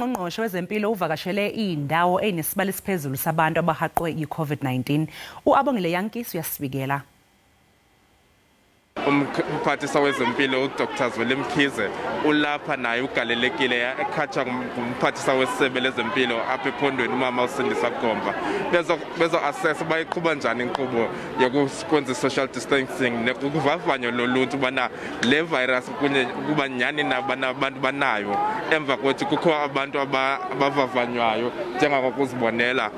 Ungqongqoshe wezempilo uvakashele indawo enesibalo esiphezulu sabantu abahaqwe yi-COVID-19. U-Abongile Yankees uyasibikela. Umphathiswa wezempilo uDr Zweli Mkhize ulapha naye ugalelekile ekhatshwa ngumphathiswa wesebe lezempilo apha ephondweni umama uSindisa Gomba bezo-assess uba iqhuba njani inkqubo yokwenza i-social distancing nokuvavanyo loluntu ubana le virus kunye ukuba nyhani na ubana abantu banayo. Emva kothi kukho abantu abavavanywayo njengangokuzibonela.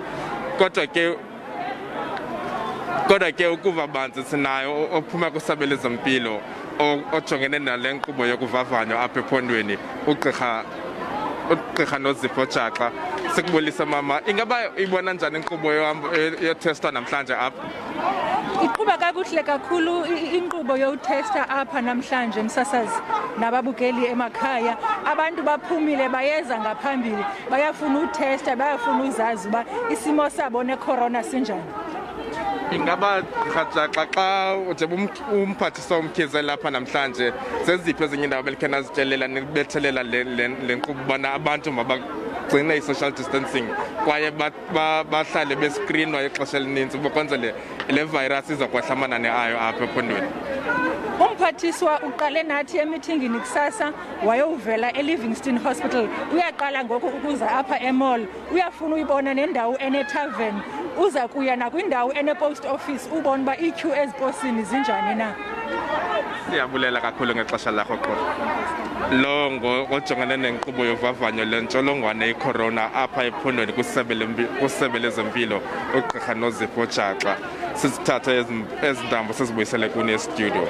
Kodwa ke ukuva banzi sinayo ophuma kwisebe lezempilo ojongene nale nkqubo yokuvavanywa apha ephondweni, ugqirha Nozipho Jaxa. Sikubulisa, mama. Ingaba ibona njani inkqubo yothestwa namhlanje apha? Iqhuba kakuhle kakhulu inkqubo yothesta apha namhlanje, msasazi nababukeli emakhaya. Abantu baphumile bayeza ngaphambili, bayafuna uthesta, bayafuna uzazi uba isimo sabo necorona sinjani. Ingaba Jaxa, xa njengoba umphathiswa uMkhize lapha namhlanje, zeziphi ezinye iindawo belikhe nazityelela nibethelela le nkqubo ubana abantu mabagcine i-social distancing kwaye bahlale beskrinwa ixesha elininzi ukwenzele le virus izokwehla amanani ayo apha ephondweni? Umphathiswa uqale nathi emithingini kusasa, wayowuvela eLivingston Hospital. Uyaqala ngoku ukuza apha e-mall, uyafuna uyibona nendawo ene-tavern. Uza kuya nakwindawo ene-post office, ubone uba iityhu eziposini zinjani na. Siyabulela kakhulu ngexesha lakho qho. Lo ngojongene nenkqubo yovavanyo lentsholongwane icorona apha ephondweni kwisebe lezempilo, ugqirha Nozipho Jaxa. Sizithathe ezi ntambo sizibuyisele kuni estudio.